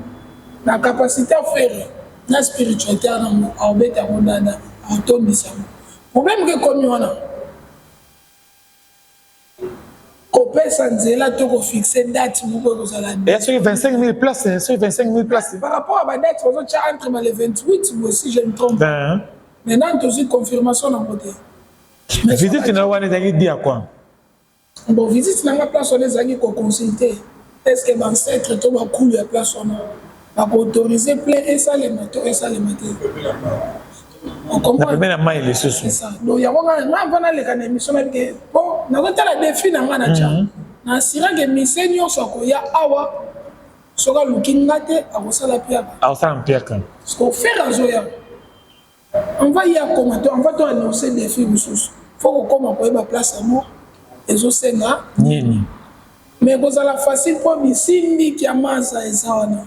na capacité affaire na spiritualité wana, aobeta yango dada, aotondisa yango. Problème ke ekomi wana, kopesa Kopesa nzela to kofixe date moko ekozala eya soki 25 000 place, soki 25 000 place. Par rapport à badate bazotya entre ba le 28 ou si je me trompe. Maintenant tozwi confirmation nango te. Visite na wana ezalaki dia quoi? Bon, visite nanga place wana ezalaki koconsulte est ce que baancêtre to bakulu ya place wana bakoautorize plein esalema to esalema te. Na pembeni ya mai lisusu. Donc yango nga nga mpo naleka na émission na bike po nazotala défi na nga na tya na assurant ke mise nyonso akoya awa, soki aluki nga te, akosala piaka. Akosala mpiaka. Parce que Ferre azoya, on va ye akoma to on va to annoncer défi mosusu, faut kokoma koyeba place yango ezosenga nini. Mais kozala facile mpo bisimbiki ya maza eza wana,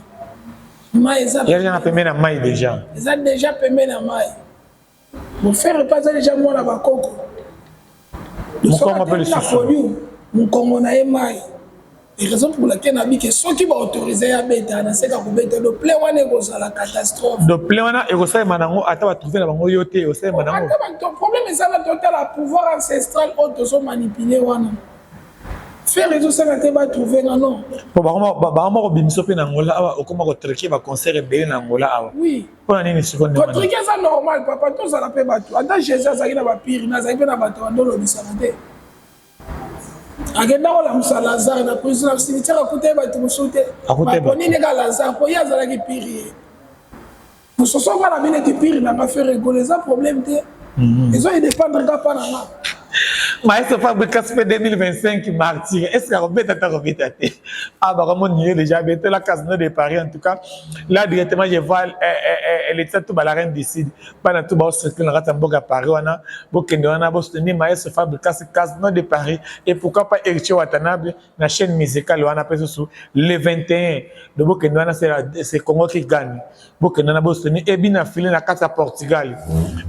mai eza. Ya na pembeni ya mai déjà. Eza déjà pembeni ya mai. Bon, Ferre mpe aza déjà mwana bakoko. Mokongo mpe lisusu. Podium, mokongo na ye mai. Raison pour laquelle nabi ke soki baautorise ya beta, naseka kobeta do plein wana, ekozala catastrophe. Do plein wana ekosalema nango ata batrouve na bango yo te, ekosalema nango. Ata bato, problème eza na totala pouvoir ancestral oyo tozomanipuler wana. Ferre ezosala te batrouve nga, non. Po bakoma kobimisa mpe na Angola awa, okoma kotriquer baconcert ebele na Angola awa. Oui. Mpona nini siko? Ndenge kotriquer eza normal, papa. Tozala mpe bato. Ata Jésus azalaki na bapire, na azalaki mpe na bato bandolobisaka te. Akenda kolamusa Lazare na prison, na cimetière, akuta ye bato mosusu te. Baponi nde ka Lazare mpo ye azalaki pire. Ye mosusu nga na bino ete pire nanga Ferre Gola eza problème te, ezo edépendre ka mpa na nga. Maestro Fabregas mpe 2025 martyr, est ce que akobeta ta kobeta te? Ah, bakomoni ye déjà bientôt la Casino de Paris. En tout cas, là directement je vois Laetitia Touba, la reine du Sud. Bana tout baocircule na kati ya mboka ya Paris wana, bokende wana bosoutenir Maestro Fabregas, Casino de Paris. Et pourquoi pas Héritier Watanabe na chaîne musicale wana mpe susu le 21 de bokende wana, c'est Congo qui gagne. Bokende wana bosoutenir ebina file na kati ya Portugal.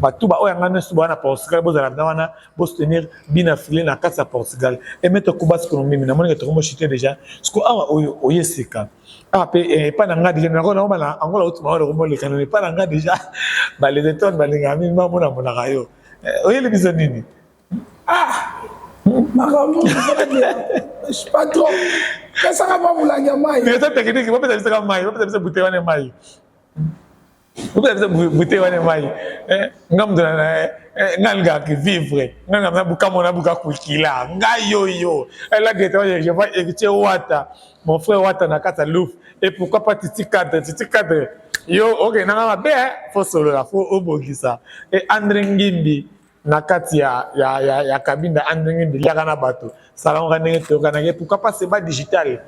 Bato baoyo yanga nyonso bawana na Portugal, bozala na wana bosoutenir bina file na kati ya Portugal. Emeto kubasi kono mimi namoni ke tokomoshite déjà siko awa oyo oye sika awa mpe epai na nga déjà nango naomba na Angola otima wana okomoleka na epai na nga déjà. Baleze tone balingaka mingi, bamonamonaka yo. Oyeli biso nini? Ah, makambo patron, pesaka mwa molangi ya mai. Eza technique. Bopesa biso ka mai, bopesa biso bouteille wana mai, bopesa biso bouteille wana mai. Nga moto nga alingaka vivre, nga nga buka mona buka kukila nga yoyo là directement je vois Héritier Wata, mon frère Wata na kati ya Louvre. Et pourquoi pas Titi Cadre? Titi Cadre, yo okende nanga mabe, faut solola, faut obongisa. Et André Ngimbi na kati ya Kabinda, André Ngimbi liaka na bato salangoka ndenge toyokanaki. Pourquoi pas Seba Digital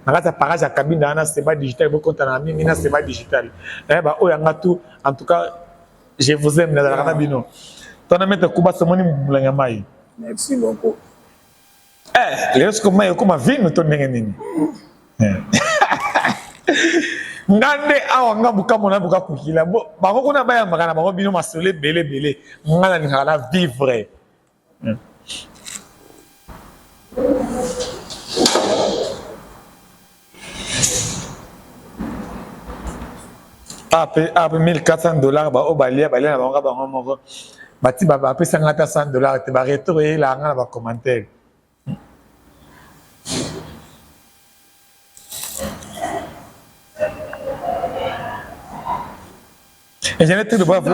na kati ya parage ya Kabinda wana? Seba Digital, bokota na mingi na Seba Digital. Baoyo yanga tout, en tout cas je vous aime, nazalaka na bino. Tona maître Kuba, somoni molangi ya mai. Merci beaucoup. Lelo siko mai ekoma vino to ndenge nini? Nga nde awa nga buka mona buka kukila bango kuna bayambaka na bango bino masolo ebele ebele. Nga nalingaka na vivre. Ape ape 1400 $ baoyo balia balia na bango bango moko bati bapesanga ata 100 $ te. Baretour eyelaka nga na bacommentaire. Ingénieur Tilo Bravo,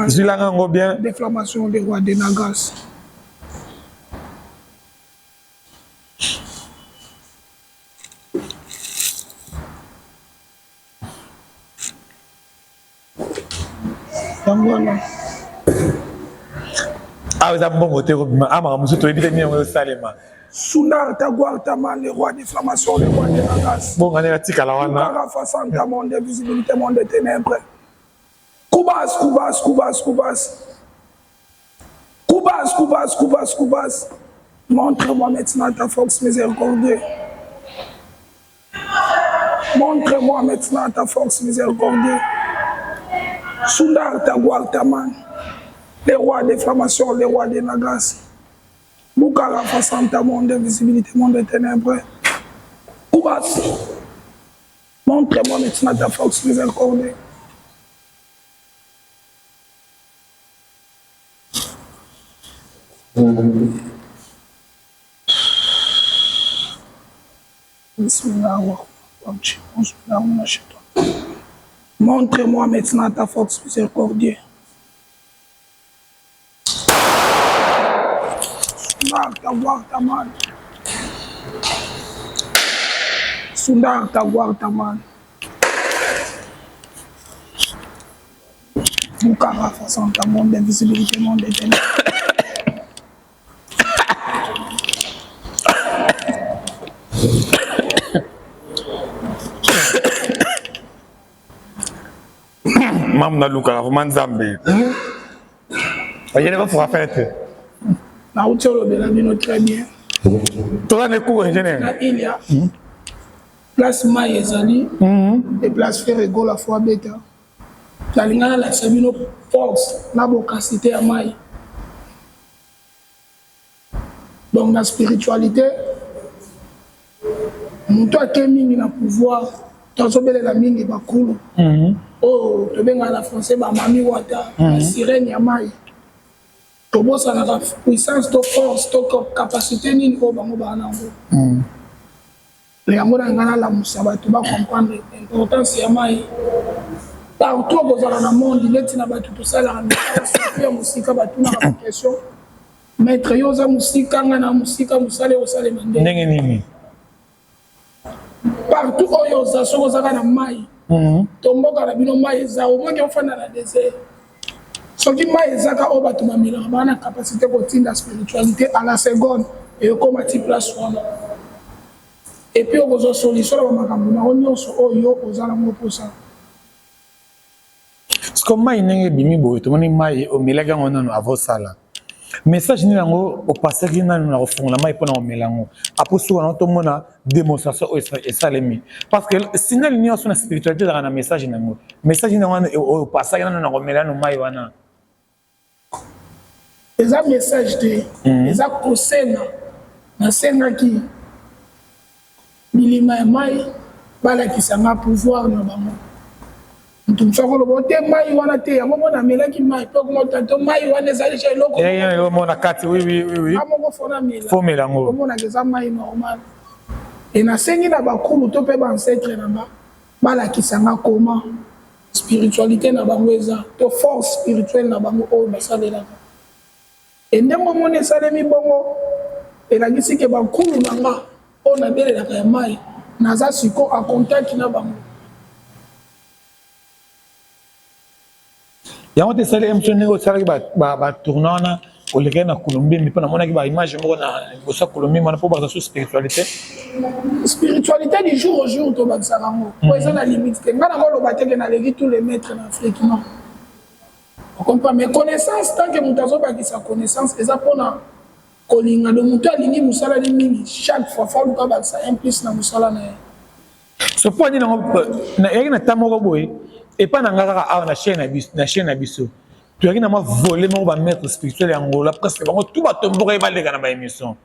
zwilanga yango bien. Déflamation des rois de Nagas. Yango wana. Awa eza mbongo te kobima amaka mosusu, toyebi te nini yango ezosalema. Sundar Taguartaman, le roi d'inflammation, le roi de Nagas. Bonga nde natikala wana. Karafa Santa, monde d'invisibilité, monde de ténèbres. Kubas, Kubas, Kubas, Kubas. Kubas, Kubas, Kubas, Kubas. Montre-moi maintenant ta force miséricordieuse. Montre-moi maintenant ta force miséricordieuse. Sundar Taguartaman, le roi des formations, le roi des Nagas. Bukara Santa, monde d'invisibilité, monde de ténèbres. Kubas. Montre-moi maintenant ta force miséricordieuse. Bismillah. Montre-moi maintenant ta force miséricordieux. Sundar guarda man. Sundar guarda man. Bukara façon ta monde d'invisibilité, monde de Mamu nalukaka vraimen nzambe ayele bafuka fene te. Nauti olobela bino très bien. Toza na ekuku ingénieur. Na Ilia. Place mai ezali. Et place Ferre Gola fo abeta. Nalinga nalakisa bino force na bokasite ya mai. Donc na spiritualité moto ake mingi na pouvoir to azobelela mingi bakulu oyo tobengaka na français bamami wata, basirene ya mai. Tobosanaka puissance to force to capacité nini oyo bango baa nango. Yango na ngai nalamusa bato bacomprendre importance ya mai partout okozala na monde. Neti na bato tosalaka misala surtout ya mosika, batunaka baquestion: "Maître, yo oza mosika, ngai na mosika, mosala ekosalema ndenge nini?" Partout oyo oza, soki ozaka na mai to mboka na bino mai eza, omoki ofanda na désert, soki mai ezaka oyo bato bamelaka, baa na capacité kotinda spiritualité à la seconde, ekokóma ti place wana. Et puis okozwa solution na bamakambo nango nyonso oyo oza nango mposa. Siko mai ndenge ebimi boye, tomoni mai omelaki yango nano avant osala message nini yango opasaki nano na kofungola mai mpona komela yango. Après suka nango tomona démonstration oyo esalemi, parce que signal nyonso na spiritualité ezalaka na message nango. Message nini yango oyo opasaki nano na komela nano mai wana? Eza message te, eza kosenga. Nasengaki bilima ya mai balakisa nga pouvoir na bango. Moto mosu akoloba te mai wana te, yango mona amelaki mai mpe okoma to mai wana ezali ja eloko Mona kati, oui. Moko fo namela. Fomela yango. Omonaka eza mai normal. E nasengi na bakulu to mpe baancêtre na nga balakisa nga comment spiritualité na bango eza to force spirituelle na bango oyo basalelaka. E ndenge omoni esalemi bongo, elakisi ke bakulu na nga oyo nabelelaka ya mai, naza siko en contact na bango. Yango te esali émission ndenge osalaki batournoi wana, olekaki na Kulumbimbi, mpo namonaki baimage moko na liboso ya Kulumbimbi wana mpo baza so spiritualité. Spiritualité du jour au jour, tobakisaka yango po eza na limite te. Ngai nakoloba te ke naleki tous les maîtres na Afrique, non, ocomprend. Mais connaissance, tant que moto azobakisa connaissance, eza mpona kolinga. Do moto alingi mosala ni mingi, chaque fois fa luka bakisa un plus na mosala na ye. So mpo nini yango eyaki na ta moko boye epai na nga kaka awa na chaîne na biso, toyaki na mwa volet moko, bamaître spirituel ya Angola presque bango tout batomboka ye baleka na baémission.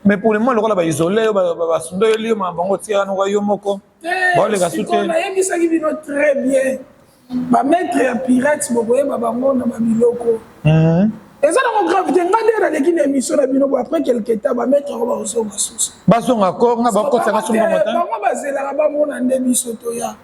Mais pour le moment, lokola baisole yo, basundo yo lioma bango, otikaka noka yo moko, baoleka su te. Nayebisaki bino très bien, bamaître ya pirate bokoyeba bango na babiloko. Eza nango grave te. Nga nde naleki na émission na bino bo, après quelque temps bamaître yango bakozonga susu. Bazonga ko nga bakotaka su mbongo te. Bango bazelaka bamona nde biso toya,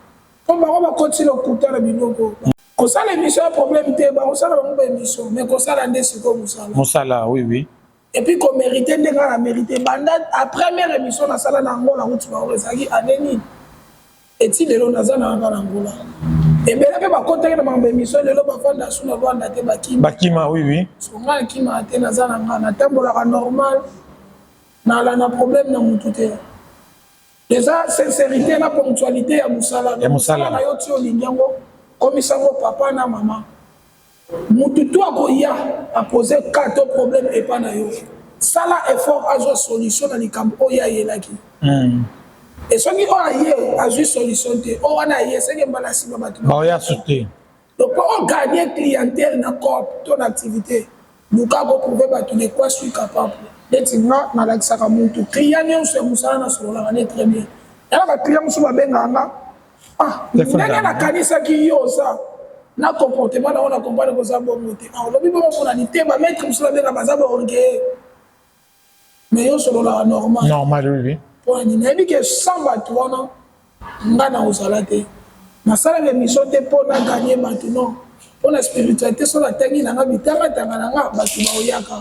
mpo bango bakoti lokuta na biloko. Kosala émission ya problème te, bakosala bango baémission, mais kosala nde sikoyo mosala. Mosala, oui. Et puis komérite nde nga na mérite. Banda a première émission nasala na Angola wuti bango, ezalaki ane nini, eti lelo naza na kaka na Angola. Ebele mpe bakotaki na makambo émission, lelo bafanda su na Lwanda te, bakima. Bakima, oui. So nga nakimaka te, naza na nga, natambolaka normal, nala na problème na mutu te. Eza sincérité na ponctualité ya mosala. Ya mosala. Na yo ti olingi yango, komisango papa na mama. Mutu tu akoya apose cas to problème epa na yo, sala effort azwa solution na likambo oyo ayelaki. E soki oyo aye azwi solution te, oyo wana aye seke mbala nsima bato Baoya su te. Donc mpo oganye clientèle na corp to na activité, luka koprouve bato de quoi suis capable. Neti nga nalakisaka mutu, client nyonso ya mosala nasololaka ne très bien. Yana baclient mosusu babengaka nga: "Ah, ndenge nakanisaki yo oza na comportement nango, na comprendre koza bongo te." Ah, olobi bongo mpona te. Bamaître mosusu babenga baza baorgueil, mais yo osololaka normal. Normal, oui. Mpo na nini? Nayebi ke sans bato wana, nga na kozala te. Nasalaka émission te mpo na gagner bato, non. Mpo na spiritualité, so natangi na nga bitangatanga na nga, bato baoyaka.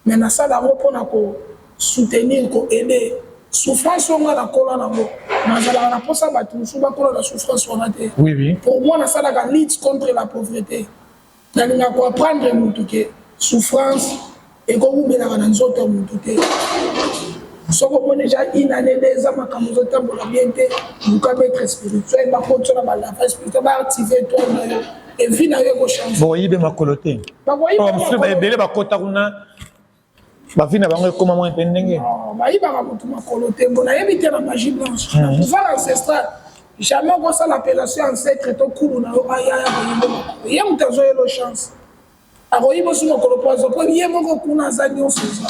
Mais nasala yango mpona kosoutenir, koaider. Souffrance oyo nga nakola nango, nazalaka na mposa bato mosusu bakola na souffrance wana te. Pour moi, nasalaka lutte contre la pauvreté. Nalingaka koapprendre motu ke souffrance ekowumelaka na nzoto ya motu te. Soki omoni déjà une année, 2 ans, makambo ezotambola bien te, luka maître spirituel, bakotisa na balavage spirituel, baactive étoile na yo, evi na yo ekochange. Bokoyibe makolo te. Bakoyiba. Mosusu ebele bakota kuna, bavi na bango ekóma mwa mpe ndenge. Bayibaka motu makolo te. Mbo nayebi te, na magie blanche, na pouvoir ancestral, jamais okosala appellation ancêtre to kulu na yo aya ya koyiba makolo. Ye moto azoyela chance, akoyiba osu makolo po azwa, po ye moko kuna aza nyonso eza.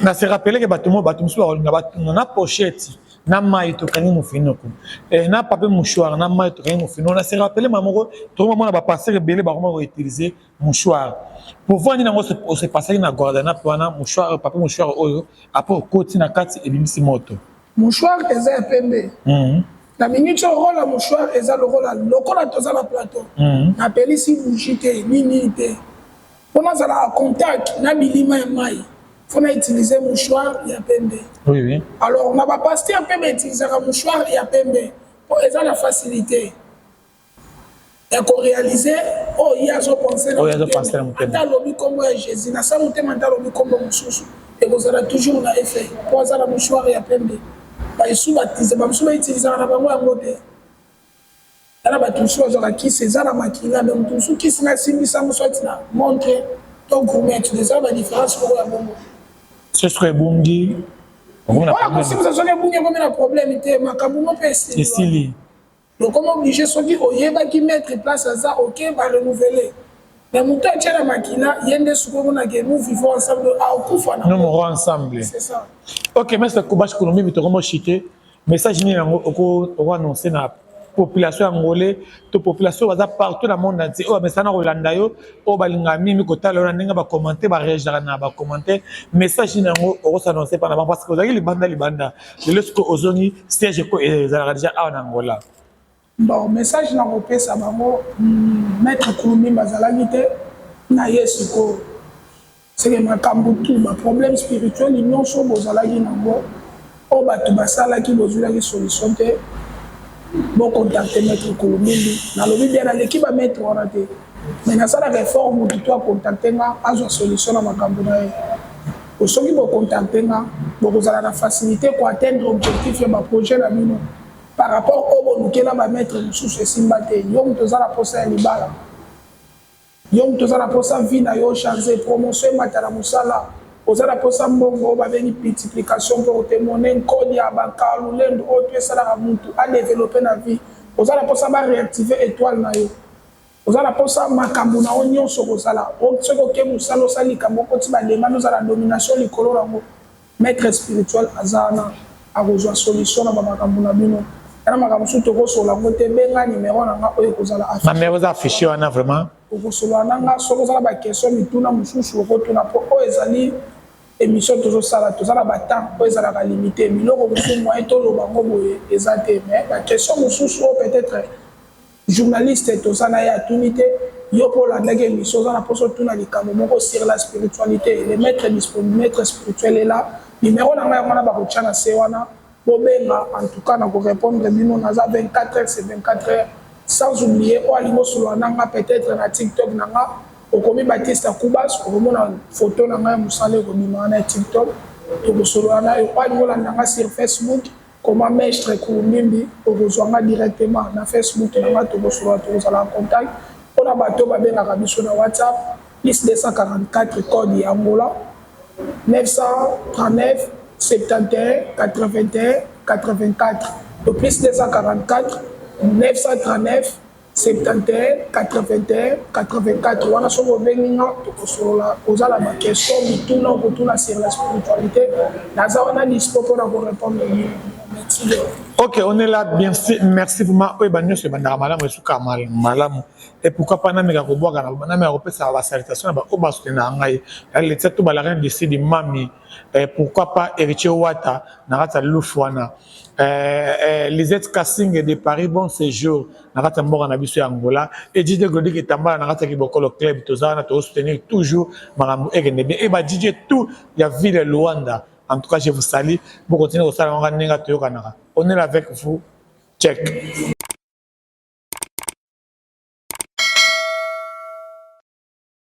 Na se rappeler ke bato mo bato mosusu bakolinga batuna na pochette na mai tokangi mofinoko, na papier mouchoir na mai tokangi mofinoko. Na se rappeler ma moko tokomamona bapasteur ebele bakoma koutiliser mouchoir. Pouvoir nini yango osepasaki na guardanape wana, mouchoir, papier mouchoir oyo après okoti na kati, ebimisi moto? Mouchoir eza ya pembe. Na miniti oyo, rôle ya mouchoir eza lokola toza na plateau, napelisi bougie te, nini te, mpo nazala en contact na bilima ya mai, faut na utiliser mouchoir ya pembe. Alors na bapasteur mpe bautilisaka mouchoir ya pembe mpo eza na facilité ya koréaliser oyo ye azopense. Oyo azopense na motema. Ata alobi nkombo ya Jésus na sa motema, ata alobi nkombo mosusu, ekozala toujours na effet mpo aza na mouchoir ya pembe. Baesu bamosusu bautilisaka na bango yango te. Tala, bato mosusu bazwaka kisi, eza na makila, mais moto mosusu kisi na asimbisa ngo soit na montre to gourmette, eza badifférence moko ya bongo. Soki ebungi? Oyo kosimbisa, soki ebungi, ekomi na problème te, makambo mo mpe esili. Esili. Lokoma obligé, soki oyebaki maître place aza, ok, barenouveler. Mais moto atia na makila, ye nde sikoyo omonake nous vivons ensemble, aokufa na. Nous mourrons ensemble. C'est ça. Ok, maître Kubash Kolombi, tokomo chite. Message nini yango oko annoncer na population angolais to population baza partout na monde entier, oyo bamesana kolanda yo, oyo balingaka mingi kotala yo na ndenge bacommenter, baréagiraka na bacommentaire? Message nini yango okosannonce mpa na bango? Parce que ozalaki libanda libanda, lelo sikoyo ozongi, siège ezalaka déjà awa na Angola. Bon, message na kopesa bango, maître Kulumbi bazalaki te na ye. Sikoyo seke makambo tu, baproblème spirituel nyonso bozalaki nango, oyo bato basalaki, bozwilaki solution te, bocontacte maître Kulumbimbi. Nalobi bien, naleki bamaître wana te, mais nasalaka effort motu to acontacte nga, azwa solution na makambo na ye. Soki bocontacte nga, bokozala na facilité koatteindre objectif ya baprojet na bino par rapport oyo bolukela bamaître mosusu esimba te. Yo moto oza na posa ya libala, yo moto oza na posa vie na yo change, promotion emata na mosala, oza na posa mbongo oyo babengi multiplication, porte-monnaie, nkodi ya bakalulendu oyo to esalaka mutu adéveloppe na vie, oza na mposa baréactive étoile na yo, oza na mposa makambo na yo nyonso kozala, soki oke mosala, osala likambo, okoti bademande, oza na domination likolo nango, maître spirituel aza wana, akozwa solution na bamakambo na bino. Yana makambo mosusu tokosola yango te, benga nimero na nga oyo ekozala. Numéro eza affiché wana vraiment. Okosolola na nga. Soki oza na baquestion, mituna mosusu okotuna, mpo oyo ezali émission tozosala, toza na batemps oyo ezalaka limité. Biloko mosusu moyen toloba yango boye eza te, mais baquestion mosusu oyo peut-être journaliste toza na ye atuni te, yo mpo olandaki émission, oza na mposa otuna likambo moko sur la spiritualité, le maître disponible, maître spirituel est là. Numéro na ngai yango wana, bakotya na se wana, bobenga. En tout cas, na korépondre bino, naza 24 heures c'est 24 heures. Sans oublier, oyo alingi osolola na nga, peut-être na TikTok na nga, okomi Batiste Akubas, okomona photo na ngai ya mosala ekobima wana ya TikTok, tokosolola na yo. Oyo alingi olanda nga sur Facebook, koma Maître Kulumbimbi, okozwa nga directement na Facebook na nga, tokosolola, tokozala en contact. Mpona bato babengaka biso na WhatsApp, plus 244, code ya Angola, 939 71 81 84. Le plus 244 939 71 81 84 wana, soki obengi nga, tokosolola. Oza na baquestion, mituna okotuna sur la spiritualité, naza wana dispo mpona korépondre bino. Ok, on est là, bien sûr. Merci vraiment. Oyo banyonso ebandaka malamu, esukaka malamu. Et pourquoi pas nameka kobwaka, nameka kopesa basalutation na baoyo basoutenaka ngai, Letia to la reine du Sud, mami. Pourquoi pas Héritier Wata na kati ya lufu wana, Lisette Kassing de Paris, bon séjour na kati ya mboka na biso ya Angola, et DJ Glodik Etambala na kati ya Kibokolo Club. Toza wana, tozosoutenir toujours makambo ekende bien. E ba DJ tout ya ville Luanda, en tout cas je vous salue. Bokontinue kosala ngo ndenge toyokanaka. On est là avec vous, check.